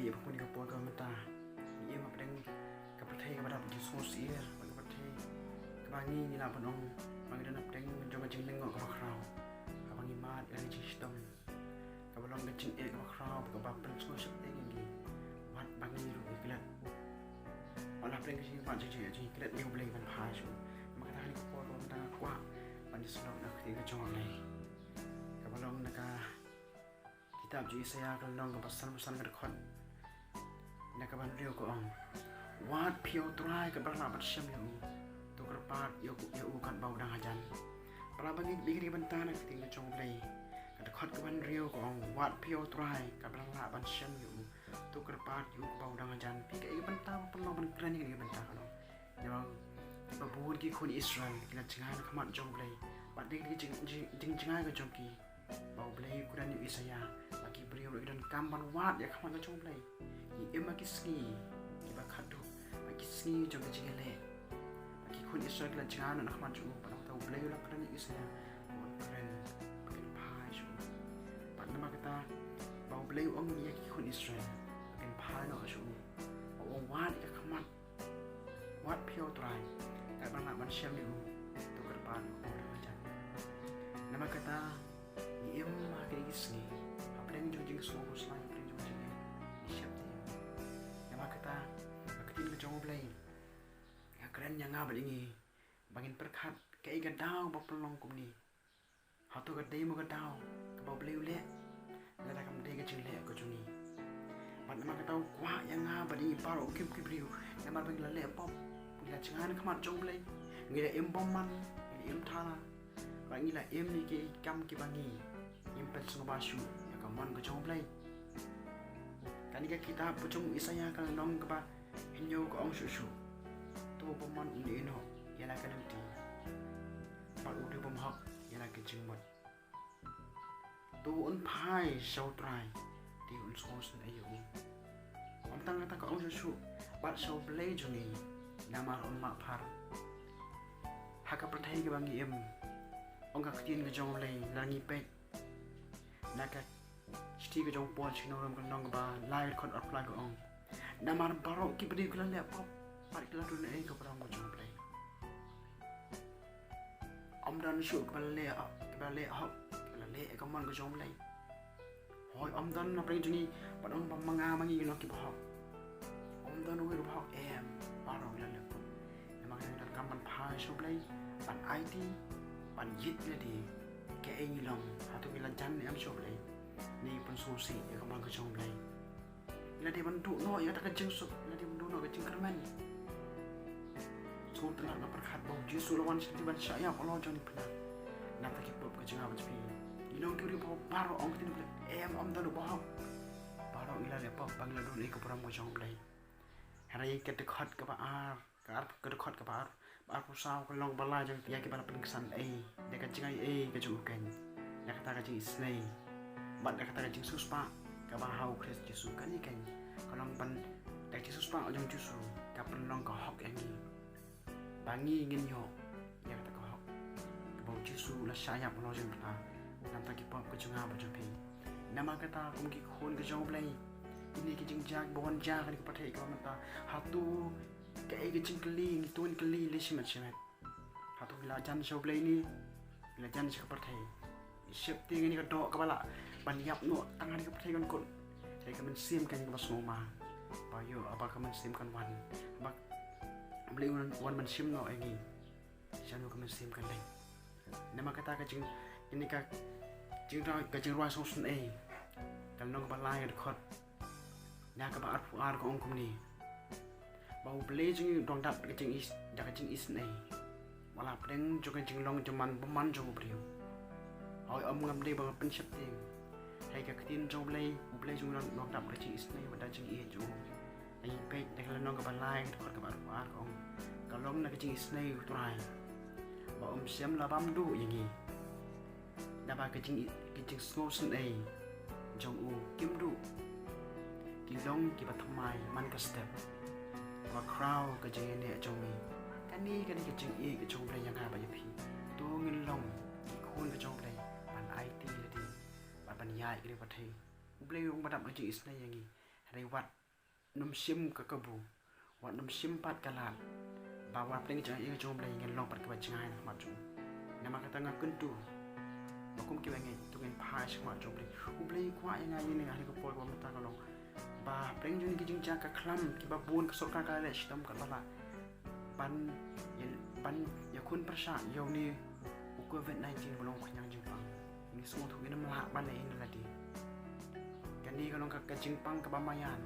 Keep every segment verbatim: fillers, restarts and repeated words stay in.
Ïa ba pun ka por ka mynta, ngi im hapdeng ka pyrthei kaba dap ki sngewsih, bad ka pyrthei kaba ngi ngi lah ban ong ba ngi don hapdeng jong ka jinglyngngoh kaba khraw, haba ngi mad ïa ka jingshitom, kaba long ka jingeh kaba khraw kaba pynsngewsih ïa ngi, wat ba ngi ruh ngi klet. Wat hapdeng ka jingmad jingeh jingklet ïa U Blei ban phai shuh. Namar kata ha kane ka por ka mynta nga kwah ban ïasnoh na ka ktien ka jong U Blei, kaba long na ka kitab jong u Isaïah ka lynnong kaba sanphew san ka dkhot. Na kaba hynriew ka ong, wat phi ïa U Trai katba la lah ban shem ïa u, to kyrpad ïa u, ïa u katba u dang hajan. Para bangeit, bad kane ka bynta na ka ktien ka jong U Blei, ka dkhot kaba hynriew ka ong, wat phi ïa U Trai katba la lah ban shem ïa u, to kyrpad ïa u katba u dang hajan. Phi, kaei ka bynta ba pynlong ban kren ïa kane ka bynta ka long? Namar kiba bun ki khun Israel ki la jngai na khmat jong U Blei, bad dei ka jing, jing, jingjngai ka jong ki ba U Blei u kren ïa u Isaïah ba ki briew ruh ki donkam ban wad ïa ka khmat ka jong U Blei. Ngi im ha ki sngi kiba khadduh, ha ki sngi jong ka jingïaleh. Ba ki khun Israel ki la jngai na khmat jong u, bad nangta U Blei u la kren ïa u Isaïah ba un kren, ba kin phai sha u. Bad namar kata ba U Blei u ong ïa ki khun Israel ba kin phai noh sha u, ba un wad ïa ka khmat. Wat phi ïa U Trai katba la lah ban shem ïa u, to kyrpad ïa u katba u dang hajan. Namar kata ngi im ha kine ki sngi hapdeng jong ka jingsngew khuslai, hapdeng jong ka jingeh, ngi sheptieng. Namar kata ka ktien ka jong U Blei ka kren ïa nga bad ïa ngi ba ngin pyrkhat kaei ka daw ba pynlong kumne. Hato ka dei mo ka daw kaba U Blei u leh, lada kam dei ka jingleh ka jong ngi? Bad namar kata u kwah ïa nga bad ïa ngi baroh kim ki briew, namar ba ngi la leh pop, ngi la jngai na khmat jong U Blei, ngi la im bymman, ngi la im thala, bad ngi la im ïa ki kam kiba ngi ngim pynsngewbha shuh ïa ka mon ka jong U Blei. Kane ka kitab ka jong u Isaïah ka lynnong kaba hynñiew ka ong shuh shuh, to u bymman un ïehnoh ïa la ka lynti, bad u dei u bymhok ïa la ka jingmut. To un phai sha U Trai, te un sngewsynei ïa u. Ym tang kata, ka ong shuh shuh, bad sha U Blei jong ngi, namar un map phar. Ha ka pyrthei kaba ngi im, ong ka ktien ka jong U Blei, lada ngi peit na ka shithi ka jong u Paul sha ki nong Rom ka lynnong kaba lai ka dkhot arphew lai ka ong, namar baroh ki briew ki la leh pop bad ki la duna ïa ka burom ka jong U Blei. Ym don shuh kiba la leh, kiba la leh hok, kiba la leh ïa ka mon ka jong U Blei. Hooid, ym don na pdeng jong ngi ba ong ba ma nga ma ngi ngi long kiba hok. Ym don uwei uba hok, em, baroh ngi la leh pop. Namar kata ngi donkam ban phai sha U Blei, ban aiti, ban ïeit ïa lade kaei ngi long, hato ngi la jan ne em sha U Blei, ne ngi pynsngewsih ïa ka mon ka jong U Blei. Ngi la dei ban duh noh ïa kata ka jingsuk, ngi la dei ban duh noh ka jingkyrmen. Sngewtynnat, nga pyrkhat ba U Jisu u la wan sha pyrthei ban shah ïap halor jong ngi, pynban na bynta ki pop ka jong nga bad jong phi. Ngi long ki briew ba baroh, ong ka ktien U Blei, em, ym don uba hok. Baroh ngi la leh pop, ba ngi la duna ïa ka burom ka jong U Blei. Hynrei ka dkhot kaba ar, ka ar, ka dkhot kaba ar, ba arphew saw ka lynnong ba lai jong ïa kiba la pynksan ei da ka jingaiei ka jong u keiñ, da kata ka jingisynei bad da kata ka jingsiewspah kaba ha U Khrist Jisu. Kane keiñ ka long ban, da ka jingsiewspah jong U Jisu ka pynlong ka hok ïa ngi, ba ngi ngin ïoh ïa kata ka hok kaba U Jisu u la shah ïap halor jong pyrthei na bynta ki pop ka jong nga bad jong phi. Namar kata, kum ki khun ka jong U Blei, kine ki jingjia kiba wan jia ha kane ka pyrthei kaba mynta, hato kaei ka jingkylli, ngi to ngin kylli lei shimet shimet. Hato ngi la jan sha U Blei ne ngi la jan sha ka pyrthei? Ngi sheptieng ïa kane ka doh kaba lah ban ïap noh tang ha kane ka pyrthei kan kut. Hynrei ka mynsiem keiñ kaba sngewma, ba ïoh, ba ka mynsiem kan wan, ba U Blei un wan ban shim noh ïa ngi. Shano ka mynsiem kan leit? Namar kata ka jing, kane ka jingrwai, ka jingrwai sngewsynei ka lynnong kaba lai ka dkhot, na kaba arphew ar ka ong kumne, ba U Blei jong ngi u dang dap da ka jingis, da ka jingisynei wat la hapdeng jong ka jinglong jong man bymman jong u briew. Hooid, ym, ngam dei ba ngan pynsheptieng. Hynrei ka ktien jong U Blei, U Blei jong ngi u dang dap da ka jingisynei bad da ka jingïeit jong u. Ngi peit na ka lynnong kaba lai ka dkhot kaba arphew ar ka ong, ka long na ka jingisynei U Trai ba um shym la bam duh ïa ngi. Naba ka jing, ka jingsngewsynei jong u kim duh. Ki long kiba thymmai man ka step, ba khraw ka jingïaleh jong me. Kane, kane ka jingïeit ka jong U Blei ïa nga bad ïa phi. To ngin long ki khun ka jong U Blei ban aiti ïa lade bad ban ïaid ïa ka pyrthei. U Blei u dang dap da ka jingisynei ïa ngi. Hynrei wat nym shim ka kabu, wat nym shim pat ka lad, ba wat pdeng jong ngi ka jong U Blei ngin long pat kaba jngai na khmat jong u. Namar kata nga kyntu ba kum kiba ngeit to ngin phai sha khmat jong U Blei. U Blei u kwah ïa nga ïa ngi ha kane ka por kaba mynta ka long ba pdeng jong ngi ki jingjia ka khlam kiba bun ka sorkar ka la leh shitom katba lah ban ïa, ban ïakhun pyrshah ïa une u covid nineteen ba long khñiang jingpang. Ngi sngewthuh ngin ym lah ban leh hi na lade. Kane ka long ka, ka jingpang kaba maïan.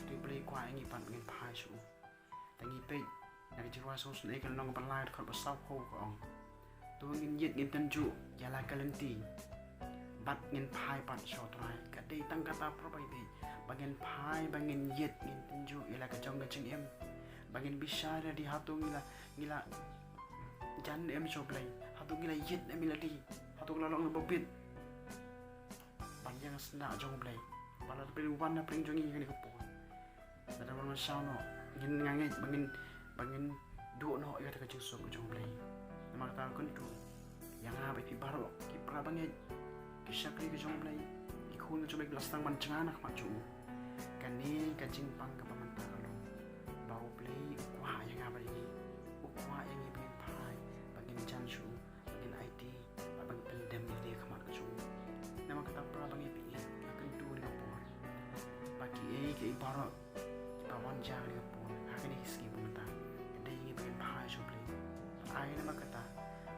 Te U Blei u kwah ïa ngi pat ngin phai sha u. Te ngi peit na ka Jingrwai Sngewsynei ka lynnong ba lai dkhot ba sawphew ka ong, to ngin ïit ngin tynjuh ïa la ka lynti bad ngin phai pat sha U Trai. Ka dei tang kata para bangeit ba ngin phai, ba ngin ïit ngin tynjuh ïa la ka jong ka jingim, ba ngin bishar ïa lade hato ngi la, ngi la jan ne em sha U Blei, hato ngi la ïit ne em ïa lade, hato ngi la long ba bit ban ïeng ha sla jong U Blei, ba lada U Blei u wan na pdeng jong ngi ha kane ka por. Lada u wan ban shaw noh, ngin, nga ngeit ba ngin, ba ngin duh noh ïa kata ka jingsuk ka jong U Blei. Namar kata nga kyntu ïa nga bad phi baroh ki para bangeit, ki shakri ka jong U Blei, ki khun ka jong U Blei kiba la sdang ban jngai na khmat jong u. Kane ka jingpang kaba mynta ka long ba U Blei u kwah ïa nga bad ïa ngi, u kwah ïa ngi ba ngin phai, ba ngin jan sha u, ba ngin aiti, ba ngin pyndem ïa lade ha khmat ka jong u. Namar kata para bangeit, nga kyntu ha kane ka por ba kiei kiei baroh kiba wan jia ha kane ka por, ha kine ki sngi ba mynta, ka dei ïa ngi ba ngin phai sha U Blei. Ai namar kata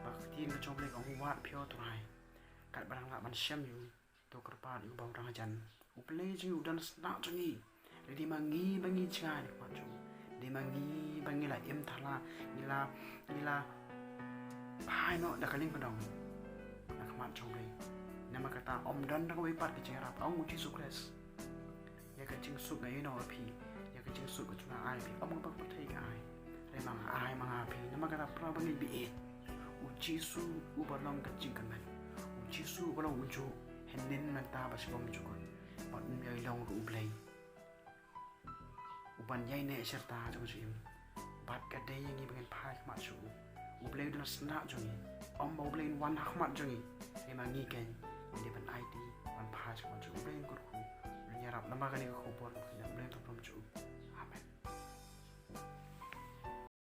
ba ka ktien ka jong U Blei ka ong, wad phi ïa U Trai katba dang lah ban shem ïa u, to kyrpad ïa u ba u dang hajan. U Blei jong ngi u don ha sla jong ngi. Dei ma ngi ba ngi jngai na khmat jong u, dei ma ngi ba ngi la im thala, ngi la, ngi la phai noh da ka lieng ka dong na khmat jong U Blei. Namar kata ym don da kawei pat ka jingïarap, ong U Jisu Khrist. Ïa ka jingsuk nga ïehnoh ïa phi, ïa ka jingsuk ka jong nga ai ïa phi, ym kaba pyrthei ka ai. Hynrei ma nga ai ma nga ïa phi. Namar kata para bangeit, baieit, U Jisu uba long ka jingkyrmen, U Jisu uba long ujuh hynnin, mynta bad sha bymjukut, bad un ïai long ruh U Blei uban ïaineh shirta jong ka jingim. Bad ka dei ïa ngi ba ngin phai khmat sha u. U Blei u don ha sla jong ngi. Ym ba U Blei un wan ha khmat jong ngi, hynrei ma ngi keiñ ngi dei ban aiti ban phai sha khmat jong u. U Blei un kyrkhu, un ïarap namar kane ka khubor kaba khyndiat. U Blei un to pynlong sha u. Amen.